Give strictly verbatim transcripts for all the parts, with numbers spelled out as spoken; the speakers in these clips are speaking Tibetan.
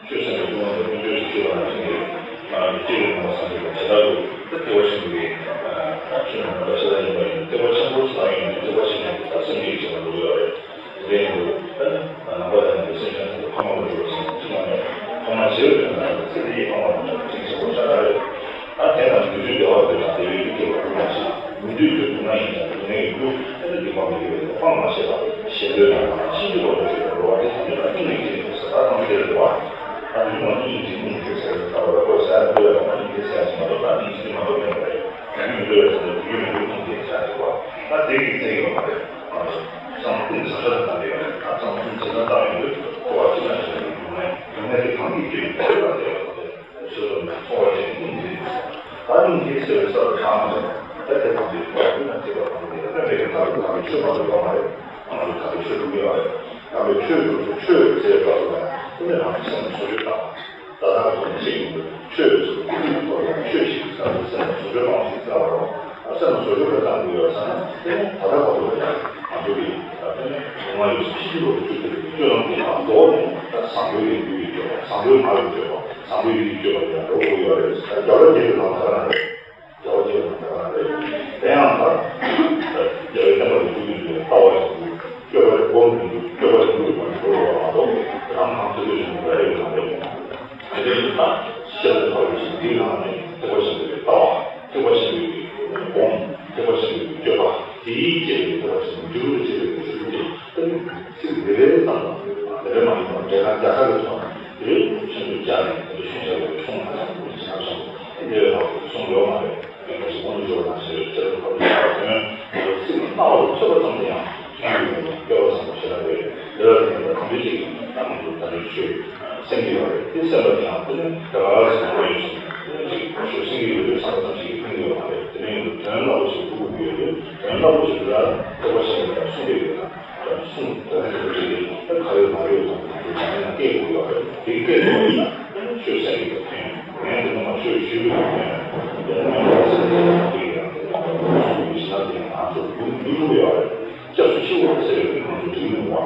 ཆོས་སེམས་ཀྱི་སྐྱོང་བ་དང་ཀུན་སྤྱོད་ཀྱི་ཆོས་ལ་ནང་བཞིན་གྱི་ལ་ནི་སྐྱེ་བའི་ངོ་བོ་བཟང་པོ་དང་ཇི་ལྟར་དུ་ཐེག་པ་ཆེན་པོའི་ཆོས་རྣམས་ལ་ཤེས་རབ་ཡིན་པ་ཡིན། ཐེག་པ་ཆེན་པོ་ལ་ཡིན་ཏེ་ཐེག་པ་ཆེན་པོ་དང་སེམས་ཀྱི་ཆོས་ལ་འགྲོ་གི་ཡོད་རེད། དེ་ཡིན་དུས་ད་ནི་ནང་པ་དང་ནི་སེམས་ཅན་ཐམས་ཅད་ཕ་མ་ལ་འགྲོ་བ་ཟེར་ན་ཅི་མ་ཡོད། ཕ་མ་བྱེ་བའི་ནང་ནས་ཚེ་འདིའི་ཕ་མ་ལ་འགྲོ་བ་ཅིག་ཆེན་པོ་ཤ་སྟག་རེད། ད་དེ་རྣམས་དུས་རྒྱུན་བདེ་བ་འདོད་ཀྱང་བདེ་བའི་རྒྱུ་སྐྱེ་བར་སྐུལ་མ་བྱེད། མི་འདོད་རྒྱུ་སྡུག་བསྔལ་ཡིན་ཀྱང་སྡུག་བསྔལ་གྱི་རྒྱུ་ཨ་ནི་སྡིག་པ་མི་དགེ་བའི་དོན་སྤང་མ་བྱེད་པར་ཞེ་འདོད་དང་ཕྱིན་ཅི་ལོག་ཏུ་སྤྱོད་པར་འགྲོ་བ་དེ་ཐམས་ཅད་ལ་ཀུན་ནས་སྐྱེ་ནས་ཟེར་ད་ཐམས་ཅད་རེད་བ། ད་དུས་མ་ཀུན་ནས་སྐྱེ་ནས་ཟེར་བའི་ལྟ་བ་ལ་ཁོ་ཟེར་འདོད་ཡང་མ་ཡིན་ཏེ་ཟེར་ཞིང་མ་གཏོགས་ད་ནི་ཡིན་གྱི་མ་གཏོགས་མེད་པ་རེད། རྒྱུ་མི་འདོད་པའི་དོན་དུ་རྒྱུ་མི་འདོད་ཐམས་ཅད་ཟེར་འདོད་པ་ད་དེ་གི་ཚེ་ཡོད་མ་རེད། བསམ་ཀུན་ནས་བཟང་ཤ་དང་ལྡན་པའི་ད་བསམ་ཀུན་ཇི་ལྟར་བཏང་ཡོད་འདོད་ཁོ་བ་ཅི་ལ་ཞེན་པའི་སྡུག་བསྔལ་སྡུག་བསྔལ་དེ་གང་གིས་སྐྱེ་བའི་ཚེ་ལ་བལྟས་པ་དང་། ཆོས་ལ་ནི་འཚོ་བ་ཅན་ཀུན་འཛིན། ད་ནི་དེའི་ཚེ་བའི་ས་ལ་བཞག་མ་བྱས། ད་དེ་དང་དེའི་ཚོགས་ཀུན་ན་སྐྱེས་པ་དང་དེ་ལ་ཕན་པའི་ཐབས་ལ་ཐབས་ཆོས་མ་འདུག་པ་མ་རེད། ང་ཚོ་ད་དེ་ཆོས་འདུག་ཡོད་རེད། ད་པའི་ཆོས་འདུག་ཚོ་ཆོས་ཟེར་བ་ཚོ་ལ་དེ་ནས་རང་གི་སེམས་བཟོ་བཅོས་བཏང་བ། ད་ལྟ་ཚོ་ནི་ཤེས་ཡོང་གི་ཆོས་ཚོ་དེ་དུས་ཐོག་ལ་ཆོས་ཤིག་ཟེར་བ་སེམས་བཟོ་བཅོས་གཏོང་ཞིག་ཟེར་བ་རོ། སེམས་བཟོ་བཅོས་ལ་བཏང་དགོས་ཡོད་ཟེར་ན་དེ་ནི་ད་ལྟ་བར་དུ་ལ་ཡང་ང་ཚོ་གི་དེ་ནི་ང་ཡོད་ཕྱི་ཕྱི་ལོག་ཏུ་བཅུག་པའི་སྤྱོད་ལམ་དེ་དང་ལྡོག་ནས་ད་བཟང་པོའི་ལས་རྒྱུ་ཡི་སྤྱོད་པ་བཟང་པོའི་ངག་གི་སྤྱོད་པ། བཟང་པོའི་ཡིད་ཀྱི་སྤྱོད་པ་ཡང་འགྲོ་དགོས་ཡོད་རེད། རྒྱལ་བ་དེ་ལ་ད་ག་རང་རེད། རྒྱལ་བ་དེ་ལ་ད་ག་རང་རེད། དེ་ཡང་ད་རྒྱལ་བའི་བསྟན་པ་ལ་འཇུག་གི་འདུག་ལྟ་བ་ཞིག་འདུག་སྤྱོད་པ་སྒོམ་གྱི་འདུག་སྤྱོད་པ་ཞིག་འདུག་པ་འགྲོ་བ་མ་གཏོགས་རང་གང་ཚུལ་ལས་བྱུང་བའི་རེ་བའི་ནང་ལས་དེ་ལས་ད་ཤེས་པའི་ཐོག་ལས་ཤིག་འདིའི་ནང་ནས་ཐེག་པ་ཆེན་པོའི་ལྟ་བ། ཐེག་པ་ཆེན་པོའི་སྒོམ། ཐེག་པ་ཆེན་པོའི་སྤྱོད་པ། དེའི་སྐྱེ་བའི་ཐེག་པ་ཆེན་པོའི་འཇུག་ཏུ་སྐྱེ་བའི་ཆོས་ཀྱི་ལྟ་བའི་ཚིག་རེ་རེ་ཙམ་དང་། དེ་རེ་མ་ཡིན་པར་འགྲེལ་ཁ་རྒྱ་ཆ་གི་ཐོག་ནས་དེ་རེ་ཆེན་པོའི་སྦྱར་ནས་དེ་གསུངས་བཞག་པའི་གསུང་ལ་ཡང་ཀུན་གྱིས་ན་བྱང་དེ་ལ་གསུང་ཡོད་མ་རེད། དེ་ག་ཞིག་གོང་དུ་བརྗོད་པ་དང་ཞེས་པའི་ཚེ་རབས་ཁ་ཐུག་ཡང་དོན་ཚིག་ལ་རྣ་བ་ལ་ཐོས་པ་ཙམ་དུ་ཡང་ཁྱོད་ཀྱི་སྐལ་བ་བཟང་པོ་ཞེ་དྲག་རེད། དེ་ལ་བརྟེན་པ་དམ་པའི་ཆོས་ཀྱི་རྣམ་དུ་ད་རེས་ཆོས། སེམས་ཀྱི་ཡོད་རེད། དེ་སེམས་ལ་དེ་ཡང་དེ་ནི་དེ་ག་ལ་སོགས་པ་ཡོད་ཅིང་དེ་ནི་ཅིག་ཆོས་སེམས་ཀྱི་ཡོད་པའི་བསམ་པ་ཙམ་ཞིག་གིས་ཕན་གྱི་ཡོད་མ་རེད། དེ་ནི་ཡོད་དོན་རླབས་པོ་ཆེ་ཐུགས་ཁུར་ཡོད་དུས་དོན་རླབས་པོ་ཆེ་འདི་ལ་ཐེག་པ་ཆེན་པོ་ལ་གསུངས་པའི་ཡོད་ན་གསུངས་དོན་དེ་འདྲ་རེད། དེ་ག་ཡོད་མ་ཡོད་དང་དེ་མ་ཡིན་ན་སྐད་དགོས་ཡོད་རེད། དེ་སྐད་དགོས་ཡོད་ན་དེ་ནི་ཆོས་སེམས་ཀྱི་ཕན་ཡོན་དེ་ནི་མ་ཆོས་ཞུས་པའི་ཕན་ཡོན་དེ་ནི་མ་ཡིན་ན་སེམས་ཀྱི་ཕན་ཡོན་དེ་ཡང་དེ་ནི་གསུངས་པའི་ཕྱི་ནང་དེ་ཡང་ང་ཚོར་འདུག་འདུག་ཐུབ་ཡོད་རེད། སྐྱབས་སུ་མཆིའོ་ཟེར་བའི་ང་ཚོ་འགྲིག་མི་འདུག་བ།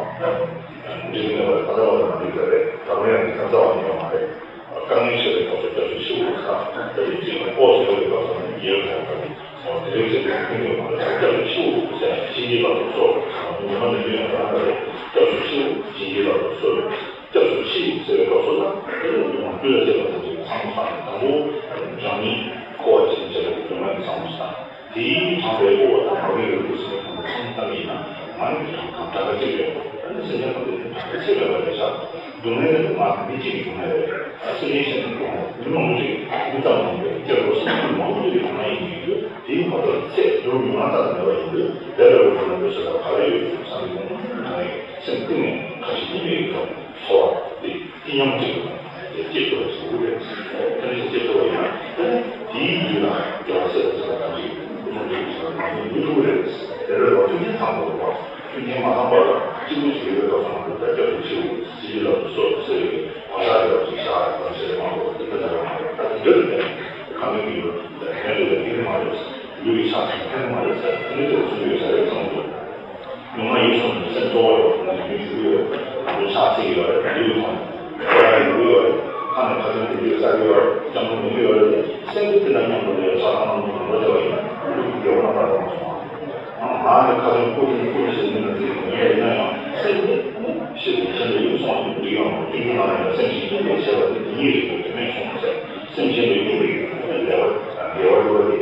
འགྲིག་མི་འདུག་བ། ད་ལྟ་བ་ལ་མ་འགྲིག་ག་རེད། ད་རུང་ཡང་འགྲིག་ཐབས་རྩ་བ་ནས་ཡོད་མ་རེད། དཀའ་ངལ་ཆེ་བའི་སྐབས་སུ་སྐྱབས་སུ་མཆིའོ་ཟེར་ད་དེ་གཅིག་ལ་ཨོ་ཟེར་བའི་སྐབས་སུ་ཡལ་བ་དང་དེ་རིགས་ཀྱི་མཐུན་ཡོད་མ་རེད། སྐྱབས་སུ་མཆིའོ་ཟེར་བྱིན་གྱིས་བརླབ་ཏུ་གསོལ། ཉོན་མོངས་ལས་འདུལ་ཡང་རང་དག་རེད། སྐྱབས་སུ་མཆིའོ་བྱིན་གྱིས་བརླབ་ཏུ་གསོལ། སྐྱབས་སུ་མཆི་ཟེར་བའི་སྐབས་སུ་ན་དེ་ནི་སྡུག་བསྔལ་ཀུན་ལས་སྐྱོབ་པ་ཐམས་ཅད་ཚང་མ་ཚང་ནས་དང་པོ་རང་ཉིད་འཁོར་བ་འཆིང་བྱེད་པའི་སྡུག་བསྔལ་ཚང་མ་ཚང་། དེའི་དྲངས་པའི་འཁོར་བ་དང་མ་གི་རིང་དུ་སེམས་ཁམས་ཚང་བཏང་ཡིན་ན་ང་ནི་དྲངས་ཁམས་དྲངས་ཀ་གཅིག་ཡོད། ཨ་ནི་སེམས་ཅན་ཐམས་ཅད་ནི་དྲངས་ཀ་ཚད་མེད་པ་རེད་ཤག་སྡུག་བསྔལ་ནི་ང་མི་གཅིག་གི་སྡུག་བསྔལ་རེད། ཨ་སེམས་ཅན་གཞན་དུ་སྡུག་བསྔལ་མི་མང་པོ་ཅིག་མི་ཙམ་མང་པོས་སྐྱེ་འགྲོ་སེམས་ཅན་མང་པོ་ཅིག་གི་སྡུག་བསྔལ་ཡིན་ནའི་དེའི་ཁ་ཐོག་ཚད་འགྲོ་མྱོང་ན་རྩ་ནས་མེད་པ་ཡིན་དུས་དེ་ལྟ་བུ་སྡུག་བསྔལ་དུ་ཟེར་བ་ག་རེ་ཡོད་ཅེས་བསམ་པའི་ངང་ནས་སེམས་གཏིང་ནས་ཁ་ཞེ་གཉིས་མེད་ཀྱི་ཐོག་ནས་ཚོར་བ་དེ། སྐྱིད་ཉམས་ཅིག་དང་དེ་སྐྱེ་ཐུབ་པ་ཞིག་དགོས་རེད། དེ་འདྲ་ཞིག་སྐྱེ་ཐུབ་པ་ཡིན་ན་དེ་ནི་དེའི་རྒྱུད་ལ་དགེ་བ་སེལ་བ་ཟེར་བ་དང་ཅིག་ཀུན་སློང་ཅིག་ཟེར་བ་དང་ནི་ནུས་ཐུབ་རེད། དེ་འདྲ་བ་མཐུན་རྐྱེན་ཚང་དགོས་པ། མཐུན་རྐྱེན་མ་ཚང་པ་ལ་གཅིག་པུ་ཞིག་ཡོད་པའི་སྐབས་སུ་ང་ཚོ་ད་སྐྱབས་སུ་མཆིའོ་བྱིན་གྱིས་བརླབ་ཏུ་གསོལ་ཟེར་བའི་བག་ཆགས་དེ་ཅིག་བཞག་ཡང་ཟེར་མང་པོ་དེ་འདྲ་ཟེར་བ་མ་རེད། ད་དེ་འདྲ་རེད། ཁ་ནས་ཡོད་ལྷན་དུ་ལས་ཀྱི་མ་རེད། ལུས་ཀྱི་ཕྱག་ཕན་མ་རེད་ཟེར་དེ་འདྲ་ཅིག་གསུང་གི་ཡོད་ས་རེད་བསམ་འདུག་ཉུང་མ་ཡིན་སོང་ནས་སེམས་གཙོ་བོ་ཡོད་ན་ཡུན་ཞུ་གི་ཡོད། ང་ཚོ་ཕྱག་འཚལ་གྱི་ཡོད་རེད། ལུས་ཐོག་ནས་ཁོ་རང་ཡིན་གྱི་ཡོད་རེད། ཁ་ནས་ཁ་ཚོན་དེ་འདྲའི་ཟ་གི་ཡོད་རེད། སྐྱབས་མགོན་ཡིན་གྱི་ཡོད་རེད་དེ་སེམས་ཀྱི་ཐིག་ལ་མཉམ་དུ་ལས་ཕྱག་ཐང་ནང་དུ་ལོག་བསྡད་པ་ཡིན་ན་ལུས་ཀྱི་རྒྱལ་པོ་རྣམ་པར་དག་པ་སོང་བ། ང་ནས་ཁ་ཚོན་ཁོ་ཚོ་ཁོ་ཚོ་ཟེར་ནས་ན་ཚིག་ཡིན་ན་ཡང་སེམས་ནི་ཤེས་པའི་ཤེས་པའི་ཡུལ་སོང་བ་ཡིན་འགྲིག་ཡོང་བ་ཀུན་གྱི་ནང་ཡང་སེམས་ཤིང་སྐྱེ་བའི་བྱེད་པ་ནི་དེ་ཉིད་རེད་དེ་མེད་སོང་བ་ཟེར། སེམས་ཅན་པའི་སྙིང་རེ་ཡོད་ན་ལས་པ་དགེ་བ་སྒྲུབ་པ་དེ་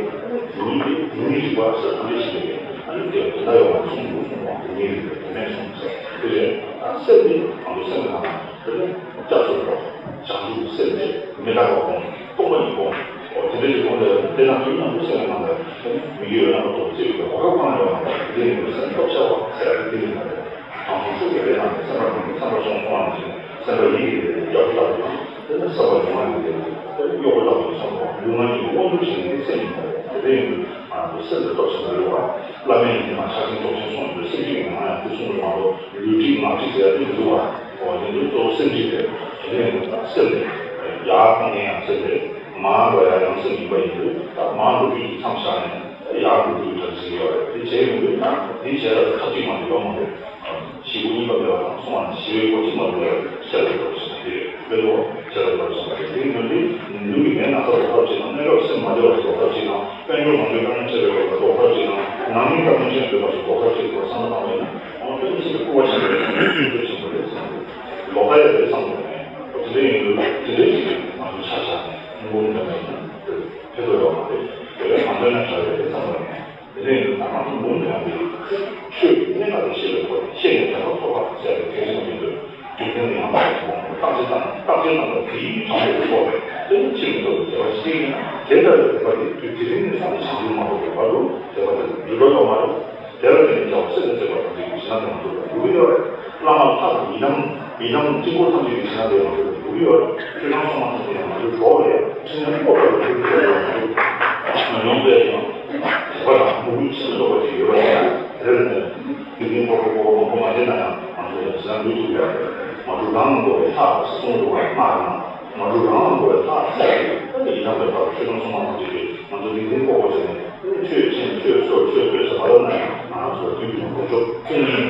ཉིད་ཀྱི་ཉིད་རིག་པ་ཟེར་ཐམས་ཅད་ཤེས་པའི་ཨ་ནི་དེ་དེ་འདྲ་ཡོང་བ་གསུང་འདུག་གསུང་བ་དེ་ཉིད་རིག་པའི་དེ་མེད་གསུངས་ཟེར། དེ་རེད། ད་སེམས་དེ་ང་ཚོ་སེམས་ནང་ན་དེ་ནི་སྐྱབས་སུ་འགྲོ། བྱང་ཆུབ་སེམས་བསྐྱེད་མི་རྟག་པ་སྒོམ། སྟོང་པ་ཉིད་སྒོམ། འོ་དེ་འདྲ་ཞིག་སྒོམ་ལས་དེ་ནང་དུ་མཉམ་དུ་སེམས་ནང་ལ་དེ་ནི་མི་དགེ་བའི་རྣམ་པ་ཐོབ་ཅེས་པའི་གོ་སྐབས་གང་ཡོང་བ་དེ་ནི་སེམས་སྟོབས་ཆེ་བ་ཟེར་ཡ་དེ་ནི་མ་རེད། དང་ཐོག་ཤུགས་ཀྱིས་རེ་ནང་ནས་སེམས་པ་ནང་གི་སེམས་པ་སོང་སོང་བ་ནང་བཞིན་སེམས་པ་ཡིད་ཀྱིས་རེ་ནས་རྒྱབ་ལྟ་བུ་དང་དེ་ནས་སེམས་པ་ཡོང་བ་ཡིན་ཏེ་གཡོ་བ་ལྟ་བུ་ཡིན་སོང་བ་ལུས་ངག་གཉིས་ཀྱི་དབང་སྒྱུར་བྱེད་མཁན་དེ་སེམས་ཡིན་པ་རེད། དེ་འདྲ་ཡིན་དུས་ང་ཚོ་སེམས་དེ་སྟོབས་ཆེན་པོ་ཡོད་པ་བླ་མའི་ཡིན་ན་ཕྱག་ཆེན་སྟོབས་ཆེན་སོང་དུས་སེམས་ཀྱི་ཡོང་ཡ་དེ་གསུང་གི་མ་གཏོགས་ལུས་སྒྲིག་ངག་སྒྲིག་ཟེར་ཡ་དེ་མི་འདུག་བ། འོ་དེ་འདུག་གཙོ་བོ་སེམས་སྒྲིག་རེད། དེ་འདྲ་ཡིན་དུས་ད་སེམས་དེ་ཡར་གཏོང་མཁན་ཡང་སེམས་རེད། མར་འགྲོ་ཡ་ཡང་སེམས་ཡིན་པ་ཡིན་དུས་ད་མར་འགྲོ་རྒྱུ་དེ་མཚམས་བཞག་ནས་ཡར་འགྲོ་རྒྱུ་གྲ་སྒྲིག་ཡོད་རེད། དེ་བྱས་ཡོང་དུས་ད་དེ་བྱས་ལ་ཐབས་གཅིག་མ་གཏོགས་ཡོད་མ་རེད། ཞེ་པོ་གཉིས་པ་མེད་པ་དང་སོང་བ་ན་ཞེ་པོའི་སྒོ་གཅིག་མ་འགྲོ་བར་ཤར་བའི་སྐབས་སུ་དེ་ཡོད། དཔེ་ལོ་བྱས་པའི་བར་གསུངས་པ་རེད། དེའི་ནང་དེ་ལུས་ཀྱི་ནད་ན་ཚ་ཟློག་ཐབས་ཅིག་དང་། གནས་སྐབས་སེམས་མ་བདེ་བ་ཟློག་ཐབས་ཅིག་དང་། དཔལ་འབྱོར་ལོངས་སྤྱོད་དཀའ་ངལ་འཕྲད་པའི་བར་ལ་ཟློག་ཐབས་ཅིག་དང་། ནང་མི་དཀའ་ངལ་ཅན་ཡོད་པ་ཚོ་ཟློག་ཐབས་ཅིག་ལ་བསམ་བློ་བཏང་བ་ཡིན་ན། འོ་དཔེ་མི་སྲིད་པའི་སྐུར་བ་ཆེན་པོ་རེད། ཆེན་པོ་རེད་བསམ་གི། ལོག་ལྟ་ཡང་རེད་བསམ་གི་མེད། འོ་དེ་འདྲ་ཡིན་དུས་དེ་འདྲའི་ཞིག་ང་ཚོ་ཆ་བཞག་ནས་སྔོན་འགྲོ་འདོན་པ་ཡིན་ན་དེ་ཕན་ཐོགས་ཡོད་མ་རེད། དེ་བས་མ་འདོན་ན་དྲག་རེད་བསམ་གི་མེད། དེ་ནས་ད་ང་ཚོ་མུ་མཐུད་ནས་ཆོས་ཀྱི་གནད་འགག་དེ་ཤེས་པའི་སྒོ་ནས་ཤེས་ནས་དོན་དག་ཐོབ་པ་ཟེར་བའི་གལ་ཆེན་པོ་ཡིན་དུས། རྒྱུ་མཚན་དེ་ཡང་དག་པར་བརྟག་དཔྱད་བཏང་། བརྟག་དཔྱད་གནང་བ་དེའི་དྲང་པོའི་ཐོག་ནས་དེ་ནི་ཕྱིར་མི་ལྡོག་པའི་བདེ་བ་ཞིག་ཡིན་ན། དེ་ལྟ་བུའི་བདེ་བ་དེ་དུས་དེ་རིང་ནས་བཟུང་སྟེ་བྱང་ཆུབ་མ་ཐོབ་པའི་བར་དུ་བདེ་བ་དེ་འགྲུབ་པ་ཡོད་མ་རེད། དེ་ལ་བརྟེན་ནས་རྒྱལ་བ་སྲས་དང་བཅས་པ་ཐམས་ཅད་ཀྱི་བྱིན་རླབས་དེ་ང་ཚོ་ལ་འགྲོ་གི་ཡོད་རེད། བླ་མ་ལྷ་དང་ཡི་དམ། ཡི་དམ་དཀྱིལ་འཁོར་ཐམས་ཅད་ཀྱི་བྱིན་རླབས་དེ་ང་ཚོ་ལ་འགྲོ་གི་ཡོད་རེད། ཆོས་སྐྱོང་སྲུང་མ་ཐམས་ཅད་ཡང་ང་ཚོའི་གྲོགས་རེད། ཕྲིན་ལས་སྤོབས་པ་ལ་འགྲོ་གི་ཡོད་རེད། ང་ཚོ་ཉམས་མྱོང་དཔེ་ཡང་དད་པ་དང་མོས་གུས་ཆེས་ཆེར་ལྡོག་པ་ཞིག་ཡོད་པ་ཡིན་ན། དེར་ནི་དགེ་འདུན་པ་པོ་པོ་མང་པོ་མ་བྱས་ན་ཡང་ང་ཚོ་ཡང་བྱིན་རླབས་འགྲོ་ཐུབ་ཡོད་རེད། མ་གྲུབ་རང་ལ་འགྲོ་བའི་ལྷ་དང་སྲུང་འགྲོ་བ་དམག་དང་། མ་གྲུབ་རང་ལ་འགྲོ་བའི་ལྷ་དང་སྲས་ཀྱི་ཡི་དམ་པའི་ལྷ་དང་ཆོས་སྐྱོང་སྲུང་མ་ཐམས་ཅད་ཀྱིས་ང་ཚོ་དགེ་འདུན་པ་པོ་བྱས་ནས། ཆོས་ཆེན་ཆོས་སོར་ཆོས་སྤེལ་ཟེར་མ་ལབ་ན་ཡང་ང་རང་ཚོ་ལ་དུས་རྒྱུན་དཀོན་མཆོག་བཙུན་མོའི་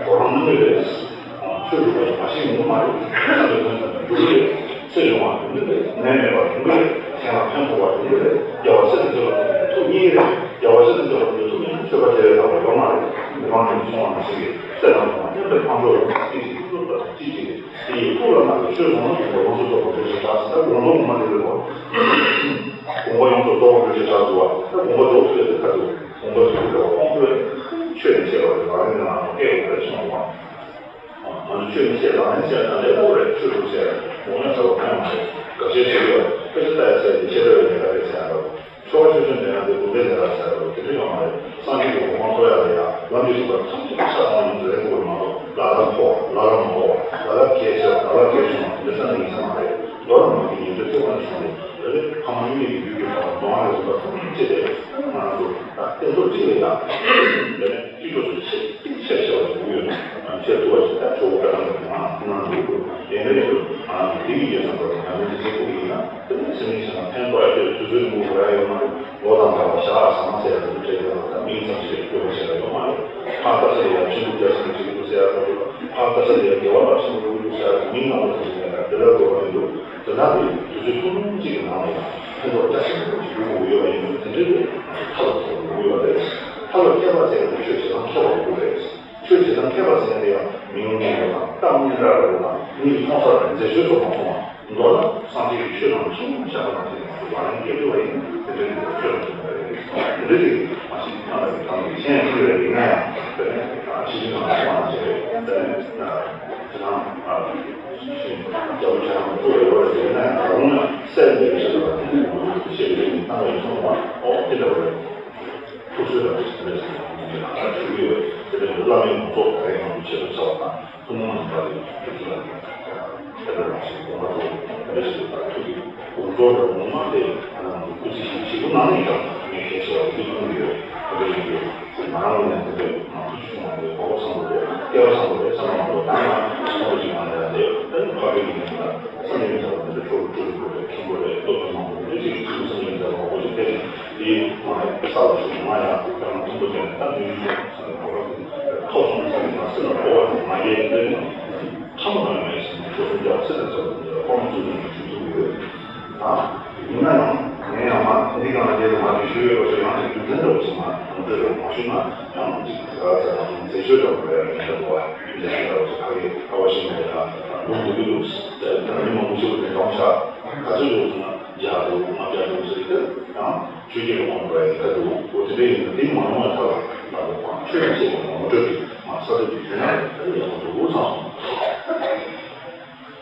གོ་རམས་གནང་གི་རེད། ཆོས་སྒྲུབ་པ་ཡང་མ་ཤེས་ཡོང་གི་མ་རེད། ཚང་མས་ཕན་ཐོགས་ནས་སྒྲུབ་ཀྱི་རེད། ཚེ་ཡོང་བ་ཡོང་གི་རེད། ནད་མེད་པ་ཡོང་གི་རེད། གཞན་ལ་ཕན་ཐོགས་པ་ཡོང་གི་རེད། རྒྱལ་བ་སྲས་དང་བཅས་པ་དེ་ཐུགས་མཉེས་རེད། རྒྱལ་བ་སྲས་དང་བཅས་པ་དེ་ཐུགས་མཉེས་ན་ཆོས་པ་དེ་བས་ལྷག་པ་ཡོད་མ་རེད། མི་ཕམ་ཉིད་ཀྱི་ཆུང་བ་ནང་བཞིན་གྱི་སྲས་དང་བཅས་པ་མཉམ་པའི་ཕམ་ཚོགས་ལ་ཅི་ཞིག་ཀླུ་དང་ཅི་ཞིག་དེ་ཡི་ཀླུ་ལ་མ་གི་ཆོས་བཟང་ན་དགོངས་པ་ཡོངས་སུ་རྫོགས་པར་འགྲུབ་ཞེས་གྲགས་ཟེར། ད་དགོངས་པ་ངོ་མ་དེ་རེད་བ། དགོངས་པ་ཡོངས་སུ་རྫོགས་པར་འགྲུབ་ཞེས་གྲགས་འདུག་བ། ད་དགོངས་པ་རྫོགས་ཚུལ་དེ་ཁ་ཐུག་དགོངས་པ་ཚུལ་དེ་ཁོང་ཁྲོས་ཆོས་ནི་ཤེས་པ་རེད། ལག་ལེན་ནང་ལ་སྐད་དགོས་རེད་གསུངས་པ། ང་ཚོ་ཆོས་ནི་ཤེས། ལག་ལེན་བྱས་ན་ལས་སླ་པོ་རེད། ཆོས་སྒྲུབ་བྱས་ན་དགོངས་ཡངས་ཟེར་བ་ཕན་མ་རེད། དགག་བྱའི་ཆོས་ཡོད་དཔེ་ཆ་ལྟ་ཡ་ཟེར་ཏེ་ཤེས་རབ་ཡོད་མེད་ལ་རེད་ཟེར་ཡ་འདྲ་བོ། ཆོ་ག་ཆོས་ཆོས་འདོན་ཡ་དེ་དགོན་པའི་ལས་ཀ་ཟེར་ཡ་འདྲ་བོ་དེ་འདྲ་ཡོད་མ་རེད། སངས་རྒྱས་ཀྱི་གོ་འཕང་ཐོབ་ཡ་ལ་ཡ་ལམ་གྱི་སྡོམ་པ་ཐམས་ཅད་ཆ་ཚང་བ་ཡིན་ཚུལ་ལེན་དགོས་མ་གཏོགས། ལ་ལ་ཕོག་ལ་ལ་མ་ཕོག་ལ་ལ་གལ་ཆེ་བ་ལ་ལ་གལ་ཆུང་བ་དེ་འདྲ་ས་ནས་ཡིན་ས་མ་རེད། མདོར་ན་མ་གི་ཉན་ཐོས་ཐེག་པ་ནས་བྱུང་བའི་རེ་རེ་ཕ་མ་གཉིས་ཀྱི་རྒྱུད་ཀྱི་བར་མདོ་སྔགས་ཀྱི་སྡོམ་པ་ཐམས་ཅད་དེ་ང་རང་ཚོ་ད་སྟན་ཐོག་གཅིག་ལ་ཡ་དེ་ནས་དཀྱིལ་འཁོར་དུ་ཆེས་གཏིང་ཆེར་ཆེ་བ་ཞིག་དགོས་ཡོད་ན། ཆེས་ཐུབ་པ་ཞིག་ད་ཆོག་པ་ལྟར་ང་ཚོ་ང་ཚོ་ཁོང་ན་འགྲོ་དགོས། དེ་འདྲ་ཡིན་དུས་ང་ཚོ་དེ་ཡི་རྗེས་སུ་འགྲོ་བའི་ཉམས་ལེན་དེ་བྱེད་ཐུབ་ཡིན་ན། དེ་ནས་སེམས་ཅན་ལ་ཕན་ཐོགས་ཡ་དེ་དུས་ཚོད་འགོར་ཡ་ཡོད་མ་རེད། ལོ་དང་འདྲ་བ་ཞག་ཟ་མ་ཟེར་ཡ་དེ་འདྲ་བྱས་ཡོད་ན་ད་མིང་ཙམ་ཞིག་སྐྱོ་བོ་བྱས་ཡ་ཡོད་མ་རེད། ཕར་ལྟ་ས་ལ་ཡ་ཆེན་པོ་རྒྱ་ཆེན་པོ་ཞིག་འདུག་ཟེར་ཡ་འདྲ་བོ། ཕར་ལྟ་ས་ལ་ཡ་དགེ་བ་རླབས་ཆེན་པོ་འདུག་ཟེར་ཡ་མིང་དང་པོ་དེ་ཡིན་ན་དེ་ལ་དགོས་པ་མི་འདུག་དེ་ལྟར་དུ་དུས་ཚོད་ཐུང་ཐུང་གཅིག་གི་ནང་ལ་ཡང་ཕན་ཐོགས་རྒྱ་ཆེན་པོ་ཞིག་འགྲུབ་དགོས་ཡོད་པ་ཡིན་དུས། དེ་འདྲའི་རེད། ང་ཚོ་ཐབས་ལ་ཐོགས་དགོས་ཡོད་རེད། ཐབས་ལ་མཁས་པ་ཟེར་བ་དེ་ཆོས་བྱེད་སྟངས་མཁས་པ་དགོས་རེད། ཆོས་བྱེད་སྟངས་མཁས་པ་ཟེར་ཡ་དེ་ཡང་མིང་ངོ་མ་རེད་དང་། གཏམ་སྙན་གྲགས་རེད་དང་། མིག་གིས་མཐོང་ས་རེད། མཛེས་ཆོས་ཐོག་མ་མཐོང་བ། མདོར་ན་སངས་རྒྱས་ཀྱི་ཆོས་རྣམས་ཆུང་ངུ་བཞག་པ་ནང་བཞིན་ང་ཚོ་ལག་ལེན་འཁེལ་ཐུབ་པ་ཡིན་ན། དེ་འདྲའི་མི་ལ་ཆོས་རྣམས་ཆུང་ངུ་རེད། དེ་འདྲའི་ཅིག་མ་གཞི་ཐ་ན་གི་ཐ་ན་གི་གཞན་ཡང་ཅིག་རེད། ཡིན་ན་ཡང་དཔེར་ན་ཕྱི་ཕྱིར་ནང་སོང་བ་ནང་བཞིན་རེད། དཔེར་ན་དེ་ནང་། རྒྱལ་པོ་ཆེ་རྣམས་བཅུ་ལ་ཡོད་རེད། ཡིན་ན་ཡང་ད་རུང་ཡང་གསལ་འདེབས་བྱེད་པ་དང་། དེ་ནི་ངོ་སྤྲོད་བྱེད་པའི་རིགས་ནི་གཏམ་ཡིན་གསུངས་པ། ཨོ་དེ་འདྲ་བ་རེད། ཐུགས་གསོའི་རབ་ཏུ་ཞུ་བའི་ཞུ་གི་ཡོད། དེ་འདྲ་བའི་བླ་མའི་དགོངས་རྫོགས་ད་རེས་ང་ཚོ་ཆེད་དུ་བྱ་བ་དང་། ཐུན་མོང་མ་ཡིན་པ་ལས་ཐུགས་ཀྱི་ལ་ནི་དེ་འདྲ་རང་བཞིན་དགོངས་པ་རྫོགས་དེ་འདྲ་ཞིག་ཡོད་པ། ཐུགས་ཀྱི་དགོངས་རྫོགས་རབ་ངོ་མ་དེ་ང་རང་ཚོ་སྐུ་ཚེ་ཞིང་གཞིས་པོ་ནང་ནས་ཀྱང་ངས་གལ་ཆེ་བ་འདི་མཐོང་གི་ཡོད། དེ་འདྲ་ཞིག་ཡོད། ང་རང་ངོས་ནས་དེ་འདྲའི་ཐུགས་ཆུང་བ་དེ་གོ་བ་བཟང་པོ་རེད། སྐལ་བ་བཟང་པོ་རེད་བསམ་པ་མ་གཏོགས། ད་ང་ཚོ་ཅིག་ང་ལ་ཡ་དེ་ད་ནི་ཕ་གི་ཡིན་ན་བསམ་ཡས་མི་ཚར་བ་དེ་འདྲ་ཆོ་ག་སྤྲོ་གི་དགོས་རེད། མཁན་པོ་རེད། སློབ་སྦྱོང་མང་པོ་རེད། ཅིག་ཅིག་བསམ་ཡས་མི་ཚར་བ་མང་པོ་ཞིག་ཕེབས་ནས་དེའི་ང་ས་ལ་ཞུགས། ང་ཡང་ཁྱེད་རང་མཐུན་པོ་བྱས་ནས་ད་ནུས་ཤུགས་ཐོག་ནས་གོ་སྐབས་དེ་ཐོབ་སོང་ན་ས་ནས་ང་སེམས་ལ་གོ་བ་དེ་ང་རྒྱལ་དེ་འདྲ་ནི་ཐ་མ་ནང་ཡང་མེད་ཟེར་ནས་ཆོ་ག་འདི་ཚེ་ལ་ཚོགས་འདི་ཁོ་རང་ཚོ་ནས་ཞུ་ཐུབ་ཡོད། ད་ཡིན་ན་ཡང་ངས་ཡང་མ་འདི་གང་ལ་དེ་ལ་མ་དེ་ཞུ་ཡོད་པ་ཞིག་ཡང་དེ་རྒྱུ་མཚན་འདྲ་བོ་ཞིག་མ་ཡང་དེ་ལ་མ་ཞུ་ན་ཡང་ཅིག་ད་ཚ་ནང་མཛེས་ཆོས་འདྲ་བོ་རེད། མི་འདྲ་བོ་བ་མི་འདྲ་བོ་ཚོ་ཕ་གི་ཁ་བ་ཞིག་མེད་ལ་ལུང་འདི་གི་ལུགས་དེ་ད་མི་མང་པོ་ཞིག་གིས་དེ་འདྲ་བྱ། ག་ཚོད་འདྲ་བོ་ཟེར་ན་བརྒྱ་འདྲ་བོ་ལྔ་བརྒྱ་འདྲ་བོ་ཟེར་གི་ཡང་ཆོས་བརྒྱུད་ཀྱི་དབང་དུ་བ་ཡི་ཁ་འདུག་འོ་དེ་འདྲ་ཡིན་ན་དེ་མ་ཡོང་བ་ཐག་ལ་ལ་ལོ་ཁོང་ཆོས་ཀྱི་ཆེད་དུ་ངོ་སྤྲོད་ཀྱི་མ་ས་ཐུབ་ཀྱི་དེ་ན་ཡང་ཡག་པོ་འདུག་བསམ་སོང་།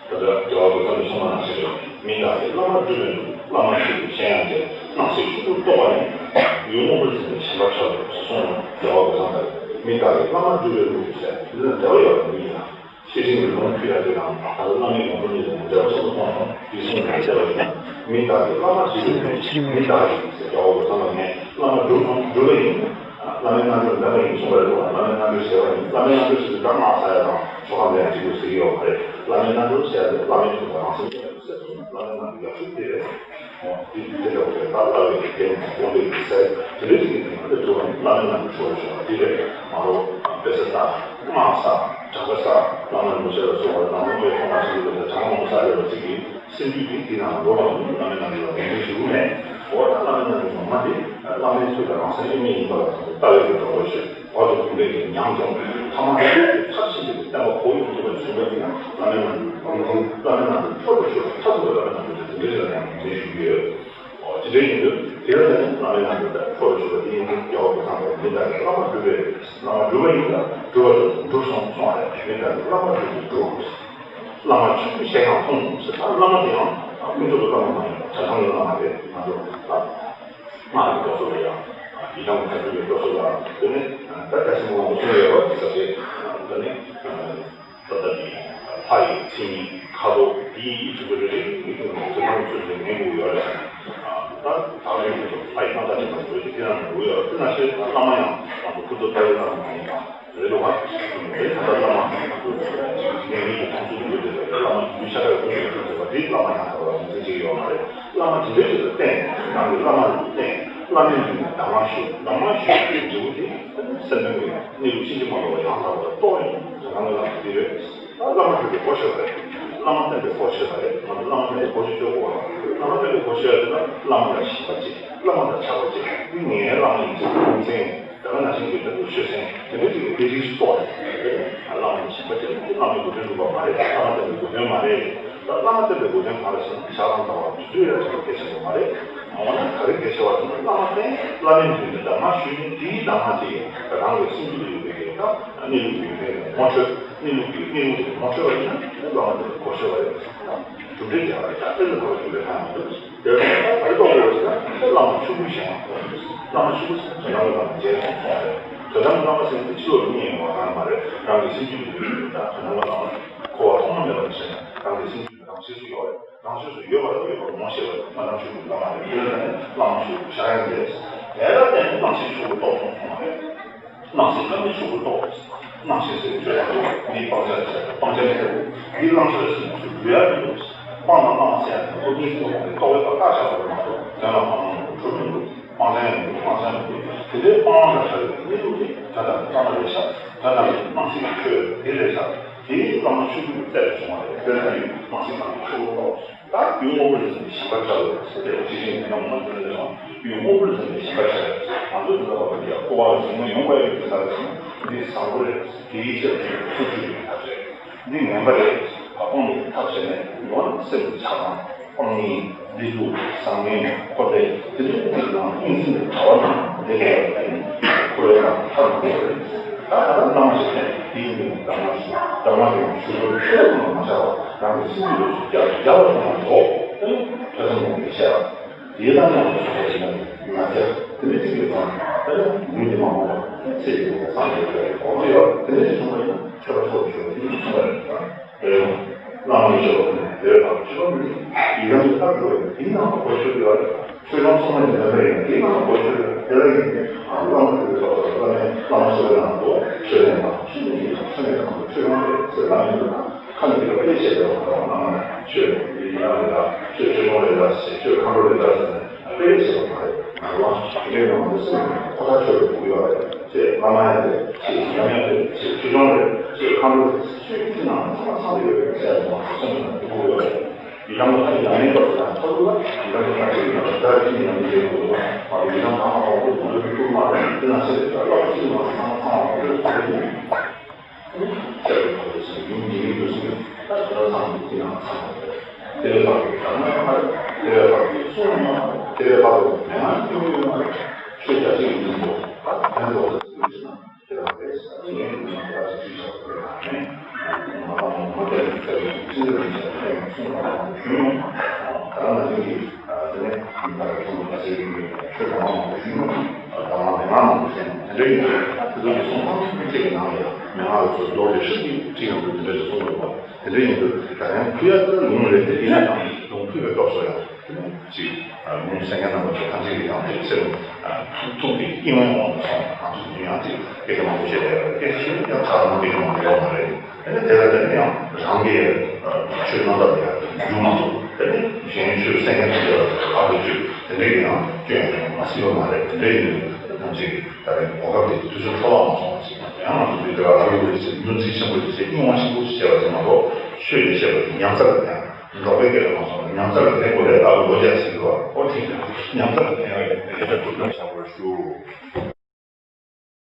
ད་ལྟ་རྒྱལ་བ་རྒོད་ཚང་གིས་གསུངས་པ་ནང་བཞིན་རེད། མི་བདག་གིས་བླ་མ་སྒྲུབ་པའི་ལུགས། བླ་མ་སྒྲུབ་པའི་གཞན་ཡང་འགལ། སྣང་སྲིད་ཆོས་སྐུར་རྟོགས་པ་ཡིན། ཡུལ་སྔོན་པོར་འཛིན་པའི་ཞེན་པ་བྲལ་ལོ་ཞེས་གསུངས་ནས། རྒྱལ་བ་རྒོད་ཚང་ལྟར་མི་བདག་གིས་བླ་མ་སྒྲུབ་པའི་ལུགས་ཟེར་འདི་ལ་འབྲེལ་བ་ཡོད་པའི་མི་ཡིན་ན། ཤེར་ཕྱིན་གྱི་ལུང་ཕུལ་ཡ་དེ་དང་ད་ལྟ་བླ་མའི་དགོངས་པ་གཉིས་དང་འབྲེལ་བ་ཆེན་པོ་མཐོང་སོང་། དེ་གསུངས་ནས་བཤད་པ་ཡིན་ན། མི་བདག་གིས་བླ་མ་སྒྲུབ་པའི་ལུགས། མི་བདག་གིས་ཟེར་རྒྱལ་བ་རྒོད་ཚང་ལ་ངས་བླ་མ་སྒྲུབ་དང་སྒྲུབ་པ་ཡིན། བླ་མའི་རྣལ་འབྱོར་ལེན་པ་ཡིན་གསུངས་པ་རེད་དོ། བླ་མའི་རྣལ་འབྱོར་ཟེར་བ་ཡིན། བླ་མའི་རྣལ་འབྱོར་ཟེར་དུས་ད་སྔགས་བཟླ་ཡ་དང་ཆོ་ག་འདོན་ཡ་གཅིག་པུ་ཟེར་གྱི་ཡོད་མ་རེད། བླ་མའི་རྣལ་འབྱོར་ཟེར་ཡ་དེ་བླ་མའི་ཐུགས་དང་རང་སེམས་གཉིས་ལ་གསལ་ཐུབ་ན་བླ་མའི་རྣལ་འབྱོར་ཡག་ཤོས་དེ་རེད། འོ་དེ་དེ་འདྲ་བོ་རེད། ད་བླ་བའི་གདན་དགོན་པའི་གི་སའི་དེ་འདྲ་ཅིག་གི་ནང་དེ་ཐུབ་པ་ནི་བླ་མའི་རྣལ་འབྱོར་ཆོ་ག་ཆོ་ག་དེ་རེད་མ་གཏོགས། ས་དང་། དམག་ས། གྲྭ་པ་ས། བླ་མ་རིན་པོ་ཆེ་ལ་སོགས་པ་དང་། དམག་མི་ཚོང་པ་ཞིག་ཡོད་པ་དང་། གྲྭ་མང་པོ་ས་ཡོད་པ་ཅིག་གི་སེམས་རྒྱུད་དེ་དེ་ནང་འགྲོ་བ་ཡིན། བླ་མའི་རྣམ་འགྱུར་ལ་ངོས་འཛིན་ཞུ་གི་མེད། འོ་ད་བླ་མའི་རྣམ་འགྱུར་ངོ་མ་དེ་བླ་མའི་ཚུལ་དང་རང་སེམས་དབྱེར་མེད་ཡིན་པ་ལ་སོགས་པའི་ལྟ་བའི་གི་གྲོགས་པོ་ཞིག་བར་དུ་གདུང་འདྲེས་ཀྱི་ཉམས་བྱུང་། ཐ་མ་དེ་མཐར་ཕྱིན་པའི་བསྟན་པ་ཁོར་ཡུག་ཐུབ་པ་བྱུང་བ་དེ་ཡང་བླ་མའི་རྣམ་འགྱུར་ལ་ངོས་འཛིན། བླ་མའི་རྣམ་འགྱུར་འཕྲོ་མཐུད་ཞུ་བ། མཐར་ཐུག་པའི་བླ་མའི་རྣམ་འགྱུར་དེ་དེ་འདྲ་ཞིག་ལ་ཡང་ངོས་འཛིན་ཞུ་གི་ཡོད། འོ་དེ་འདྲ་ཡིན་དུས་དེ་ལ་ཡང་བླ་མའི་རྣམ་འགྱུར་དང་འཕྲོ་མཐུད་ཞུ་བ་དེ་ཡིན་དུས་རྒྱལ་བ་ཀུན་བཟང་དང་མི་འདྲ་བའི་བླ་མ་སྒྲུབ་པའི། བླ་མ་སྒྲུབ་པ་ཡིན་ན་སྒྲུབ་པ་དང་འགྲུབ་སོང་སོང་བ་རེད། མི་འདྲ་བའི་བླ་མ་སྒྲུབ་པའི་སྒྲུབ། བླ་མ་ཆོས་སྐུ་གཞན་ཡང་མཐོང་ཟེར། ད་བླ་མ་དེ་ཡང་ཀུན་རྫོབ་ཀྱི་བླ་མ་མ་ཡིན་པ་གྲྭ་ཚང་གི་བླ་མ་རེད། ང་ཚོ་ད་སྔགས་ཀྱི་སྐྱབས་སུ་ལ་ཡང་ཡི་དམ་གྱི་བཀའ་འགྱུར་གྱི་སྐྱབས་སུ་ལ་དེ་ནས་ད་ལྟ་ཞིག་མང་པོ་གསུངས་ཡོད་པ་དེ་ཟེར་ཏེ། དེ་ནས་ད་ལྟ་དེ་ལྷ་ཡི་མཚན་ཉིད་ཁ་དོག་དེའི་ཡིད་ཆེས་པ་རེ་རེ་གཉིས་ཀྱི་ནང་དུ་ཚུར་ཚུར་ལ་ངེས་དགོས་ཡོད་རེད། ད་ད་རེས་ཀྱི་ལྷ་ཡི་རྣམ་ཐར་ཅིག་དང་འགྲོ་རྒྱུ་དེ་རང་འགྲོ་ཡོད། དེ་ནང་བཞིན་བླ་མ་ཡང་ང་ཚོ་ཀུན་རྫོབ་ལྟ་བའི་བླ་མ་མ་ཡིན་པ། རེད་འདུག་བ། དེ་ད་ལྟ་བླ་མ་ང་ཚོ་ངེད་གཉིས་ཀྱི་མཐོང་ཚུལ་ཡོད་དེ། བླ་མ་རྒྱུད་ཤ་ཁྲག་ཀུན་ཡོད་ཚུལ་ཟེར་བ་འདི་བླ་མ་ཡང་དག་པར་ངོས་འཛིན་བྱེད་ཀྱི་ཡོད་མ་རེད། བླ་མ་དེ་འདྲའི་ཞིག་ལ་བརྟེན། རང་གི་བླ་མ་ལ་བརྟེན། བླ་མའི་མདུན་ནས་གདམས་ངག་ཞུ། གདམས་ངག་ཞུ་བའི་འབྲས་བུ་དེ་སེམས་དོན་གྱི་གནས་ལུགས་ཕྱིན་ཅི་མ་ལོག་པ་ཡང་དག་པར་རྟོགས་ཡོང་། དོན་དམ་གྱི་བླ་མ་དེ་རེད། ད་བླ་མ་སྒྲུབ་པའི་སྒོ་ཕྱེ་བ་རེད། བླ་མ་བསྟེན་པའི་སྒོ་ཕྱེ་བ་རེད། ང་ཚོ་བླ་མ་བསྟེན་པའི་སྒོ་ཕྱེ་ཆོག་གོ། བླ་མ་བསྟེན་པའི་སྒོ་ཕྱེ་བ་དེ་ལ་བླ་མ་ལ་ཞེན་པ་བྱེད། བླ་མ་ལ་ཆགས་པ་བྱེད། འདི་ངའི་བླ་མ་ཡིན་ཟེར་སྐུ་མཚན། ད་ག་ནང་བཞིན་གྱི་ད་ལྟ་ཆོས་སེམས་དེ་འདྲ་ཅིག་གི་དེ་རིགས་སུ་གཏོགས་ནས། བླ་མ་ལ་ཞེན་པ་བྱེད། འདི་བླ་མའི་གོ་དོན་སྒྲུབ་པ་མ་རེད། བླ་མ་བསྟེན་པའི་གོ་དོན་མ་རེད། ད་བླ་མ་བསྟེན་པའི་གོ་དོན་གང་རེད་ཟེར་ན། ཞག་དང་ཟླ་བ་དུས་ཚོད་ཡང་ཅིག་གལ་ཆེན་པོ་མ་རེད། འོ་ན་ག་རེ་གལ་ཆེ་བ་ཟེར་ན། བླ་མ་བསྟེན། བླ་མའི་མདུན་དུ་གདམས་ངག་ཞུས་ནས། དེའི་གདམས་ངག་དེ་རང་གི་སེམས་རྒྱུད་ལ་ཡོད་པའི་གི་ད་གནས་ལུགས་ཀྱི་ཡོན་ཏན་ངོ་འཕྲོད། གནས་ལུགས་ཀྱི་གནས་ལུགས་དེ་ངོ་འཕྲོད་པ་ཡིན་ན། བླ་མ་བསྟེན་པའི་གོ་ཆོད་པ་རེད། གྲུབ་འབྲས་རྒྱལ་བ་རེད། ད་དེ་ལ་གོ་ཆོད་པའི་ཁ་ཡང་མི་འདུག་དེ་ལ་ད་རེ་ལྟོ་གོ་ཟེར་ན། བླ་མ་ཆོས་སྐུ་གཞན་ཡང་མཐོང་། བླ་མ་ཆོས་སྐུ་ཟེར་ན་དོན་དམ་གྱི་བླ་མ་མཇལ་སོང་སོང་རེད། དོན་དམ་གྱི་བླ་མ་ཟེར་ན་དེ་ཕྱི་ལོགས་ལ་མི་ཡོང་བ་གང་མ་རེད། རང་གི་སེམས་རྒྱུད་དུ་ཡོད་པའི་ད་དོན་དམ་གྱི་བླ་མ་རེད། འཁོར་བ་ཐོག་མ་མེད་པ་ནས་བྱས་ན་རང་གི་སེམས་རྒྱུད་དུ་རང་གཤིས་སུ་ཡོད་རེད། རང་གཤིས་སུ་ཡོད་པ་དང་ཡོད་པར་ངོ་ཤེས་པ་དེ་བླ་མ་ཆོས་སྐུ་བླ་མ་རེད། དེ་ལ་ནི་བླ་མ་ཆོས་སྐུ་ཤར་ཡོང་གི་རེད། དེ་ལ་བརྟེན་ནས་བླ་མ་ཆོས་སྐུ་རྟོགས་སོང་སོང་བ་རེད། སྣང་སྲིད་ཀུན་ནི་ཆོས་སྐུ་རྟོགས། སྣང་ཞིང་སེམས་ཀྱི་ཆོས་དང་འདུ། འདི་སྤང་བྱ་ཆེ། སྤང་བྱ་མེད་པ་འདི་བླང་དོར་སེམས་སུ་འགྱུར་ཡ་མི་འདུག་སྤང་དང་བླང་ཟེར་ཡ་དེ་ཁོ་གཉིས་སུ་རྟོགས་པའི་རྟོགས་པའི་བཀའ་བཀག་བཞག་པ་མ་གཏོགས། དོན་ལ་སྤང་བླང་འཁྲུལ་མི་འདུག་སྤང་བྱ་ཡང་མི་འདུག་སྤང་བྱ་ཡང་མི་འདུག་དེ་འདྲའི་སྤང་བླང་དང་བྲལ་བའི་གནས་ལུགས་དེ་དོན་དམ་བླ་མ་རེད་ཤག་དོན་དམ་སྣང་སྲིད་ཀྱི་ཆོས་དེ་རེད་ཤག་དེའི་བླ་མ་ཆོས་སྐུ་རྩལ་དུ་བྱུང་བ་རེད། དེ་ལ་ནི་སྣང་སྲིད་ཀྱི་ཆོས་སྐུ་རྟོགས། ད་ཡུལ་དངོས་པོ་ལ་འཛིན་པའི་ཞེན་པ་བྲལ་བའི་ཚེ་དེ་ཇི་བཞིན་ཉིད་ལ་ངོ་མ་འཛིན་ལས་སོང་། ཡུལ་དངོས་པོ་ལ་འཛིན་པའི་ཞེན་པ་བྲལ་བའི་ཚེ། ང་ཚོ་འདི་ལ་བབ་པའི་ཡ་ཀོ་བ་ལ་འཛིན་མ་ཡོང་བ་ཡོད་ཀྱི་ད་ལ་ཟིན། འདི་བཟང་པོ་རེད། དེའི་ཕྱིར་དུ་ཚུར་འཇུག་པའི་ཐབས་རེད། འདི་ངན་པ་རེད། བ་སྤོང་བའི་ཐབས་བྱས་ནས་ཡོང་ན་སེམས་ཀྱི་ཆགས་སྡང་། སྤང་གཉེན། བདེ་སྡུག། བཟང་ངན། འཁོར་འདས། དེ་ཚོའི་དབུས་ཀྱི་ནང་དབྱིངས་ཟིན་པའི་གྲྭ་པ་རྣམས་བདེ་དགའ་ཡང་ཡིན། འཁོར་བའི་ནང་ཐར་མི་དགོས་པ་རེད། ད་ད་ལྟ་བླ་མ་ཞིག་བསྟེན། དེའི་མདུན་ནས་གདམས་ངག་ཞུ། གདམས་ངག་དེ་ཞུ་དགོས་ཁྱོད་ཀུན་ལ་མ་ཆགས་པར་རང་གི་སེམས་རྒྱུད་ལ་ཞུ། རྒྱ་རྒྱ་བ་སོང་ན་འགྲོ། ཨེ། ཐོས་བསམ་སྒོམ་པའི་ཤེས་རབ་དེའི་ནང་ནས་ང་ཚོ་ཚོགས་ཞིག་ན་ང་རྒྱ་དེ་འདྲའི་ཚིག་གི་ཚང་ད་ལྟ་ཡུལ་འདི་མ་འོངས་པ་ཚེ་ཡི་སངས་རྒྱས་པའི་གོ་འཕང་ཡོད། དེ་འདྲའི་ཞིག་བྱུང་བ་ཡིན་ན་ཆོས་པ་ཚོགས་ཞུ་བ་དེ་འདྲ་བྱུང་བ་རེད། ཨེ། བླ་མ་མཆོག་དེ་བར་ཆོས་པ་མི་ཡི་དམ་གྱི་ཐབས་སུ་ཡིན་ནའང་གོ་ཆོད་ཡོད་རེད། ཆོས་སྐྱོང་སྲུང་མ་ཡི་དམ་པ་ཡིན་དེའི་ནང་གོ་ཆོད་ཡོད་དེ་ལ་ཡིན་ཏེ། བླ་མ་ཐུབ་པའི་ཐོག་ལ་བླ་མའི་བླ་མ་གསོལ་བའི་ནང་དུ་ཆོས་ལེན་པ་ཆོས་ལེན་པའི་ཐོག་ཆོས་མེད་ཁང་དུ་ཆོས་སྐྱོང་རེད་ཟེར་ལ་ཡིན་ན། ཁ་ནས་དེ་ལ་དཔེ་བཤད་པའི་བར་ལ་བླ་མ་ཆོས་ཡིན་ཡང་རེད་ལ། ཆོས་ཆོས་སྐྱོང་རེད་ལ་ཟེར། ཆོས་མཁའ་འགྲོ་རེད་ལ་ཟེར་ནས་དཔེ་བཤད་པ་མ་རེད། ང་ཚོ་དེ་འདྲའི་ནང་དུ་སེམས་ཁོ་ཐག་ཆོད་པའི་སྒུག་ཡོད་རེད། ཅེས་བླ་མ་ཡང་རེད། ཅེས་ཡང་ཡང་རེད། ཅེས་ཆོས་སྐྱོང་རེད། ཅེས་མཁའ་འགྲོ་རེད། ཆོས་ཀྱི་ནང་ཚང་མ་ཚང་དུ་ཡོད་རེད་ཟེར་ནས་སེམས་ནང་སྒུག་ཡོད་རེད། ཡི་དམ་ལ་ཡང་མེད་པར་ཐར་ཐོབ་ལ། ཡི་དམ་ལ་ཡང་ཅིག་ཡང་ཟླ་གཅིག་ཡང་མི་བྱེད་དགོས། མ་རེད། ཡི་དམ་ཐ་མ་དང་པོ་དང་པོའི་ཐུགས་མ་རེད། དེ་ན་ཚེ་རིང་ལ་བླ་མ་གཅིག་མ་ཚང་ཚང་བ་རེད་ཟེར་ནས། ཁྱེད་ཀྱི་ཐོག་ཏུ་ཡུམ་གྱི་ཡུལ་དུ་སོང་ད་ལྟ་ཚང་གི་དེ་ཡང་ཚང་བ་རེད། དེ་བས་ལྷག་པའི་གདམས་ངག་མ་རེད། དེ་བས་ལྷག་པའི་གསུང་མ་རེད། དེ་བས་ལྷག་པའི་མན་ངག་སྐྱོན་ཡོད་མ་རེད། ཆོས་རྒྱ་ཆེ་གི་ཡིན་པོ་ད་ཕན་ཐོགས་ཏུ་ཡོད་ཅེ་ན། དེ་ལ་བས་ངས་ངས་ང་ལ་ཅིག་ཅིག་བྱ་དགོས་ན་ནས་ང་ལ་མོ་མོ་དེ་ནས་ཁྱེད་ཀྱི་ཅི་འདྲ་མི་བྱ་ཁྱེད་ཡང་གསུང་མ་རེད། ཞུ་ཡོང་། ད་ལྟ་ང་ཚོ་གིས་དེ་ནས་ད་ལྟ་ཁྱོད་ཚོ་ལ་ཟེར་གྱི་ཡོད། ཆོས་གང་མང་པོ་ཞུ་ཡོང་། གང་མང་མང་མང་པོ་ཟེར་ནས་དེ་འདྲ་ཡིན་ན་དེ་ཚོ་གི་གསུང་སྟངས་གཅིག་གི་ནང་ལ་ཡང་མན་ངག་ཚོ་རྡོ་རེ་ཧྲིལ་གྱིས་ཁྲིད་ཡོང་དུས་དེ་འདྲ་ཞིག་གསུང་དགོས་པ། དེ་འདྲ་ཡིན་དུས་ད་ཡང་ཕུལ་ཡ་དེ་ལུང་རེད་དེ། ཡིན་ན་ཡང་ལུང་ཕུལ་བའི་སྐབས་སུ་ཡང་དེ་ནས་ཅིག་ལུང་གསན་མཁན་རྣམ་པ་ཚོ་ཐམས་ཅད་ཀྱིས་ཡང་ཅིག་སེམས་ཐུགས་ཀྱི་དབྱིངས་ལ་འོང་དུ་སོང་། ང་ཚོ་ཡང་ཅིག་སྐད་ཆ་མང་པོ་བཤད་བསྡད་ཡོད་རེད། སྐད་ཆ་ཞུ་ཡང་ཁ་ནང་སྐད་ཆ་མང་པོ་ཡོད་མ་རེད། དེ་ནས་དེ་ལ་དེ་ནས་ཡང་རང་གི་ཆོས་རྣམ་དག་དེ་ཡང་རྒྱུ་མ་གཏོགས། དེ་ནས་གཞན་ཆོས་གསན་མཁན་ཚོ་དེ་ལ་ཨ་ཁུ་ཆོས་དེ་འདྲའི་ཡང་སྐྱོན་ཡང་མ་སྲིད་པ་མ་རེད། དེ་འདྲའི་ཡིན་དུས་ ཅིག་ད་རེས་གོ་སྐབས་དེ་དུས་ཚོད་འཕྲོ་བརླག་མ་སོང་བ་ཞིག་དང་། ཡང་ང་ཚོ་འདི་འདྲ་བ་རང་ལུགས་རེད་ཟེར་ཉུང་འཛིན་ཆེན་པོ་ཞིག་བྱས་རྙོག་དྲ་ཆེན་པོ་ཞིག་བྱས་པ་ཞིག་མ་གཏོགས། ཆོས་ལས་བཤད་པ་དེ་ཉམས་རྩ་ལ་ཉམས་འབྲོག་པའི་སྐད་ལ་མ་སོང་ན་ཉམས་རྩ་ལ་འཐེན་དགོས་རེད། ད་ལོ་རྒྱ་ཞིག་རེད་བ། ཨོ་དེ་ཉམས་རྩ་ལ་འཐེན་ཡག་ཡིན་པའི་སྐད་ཆ་དེ་ཚོ་བྱ་དགོས་ཞུ།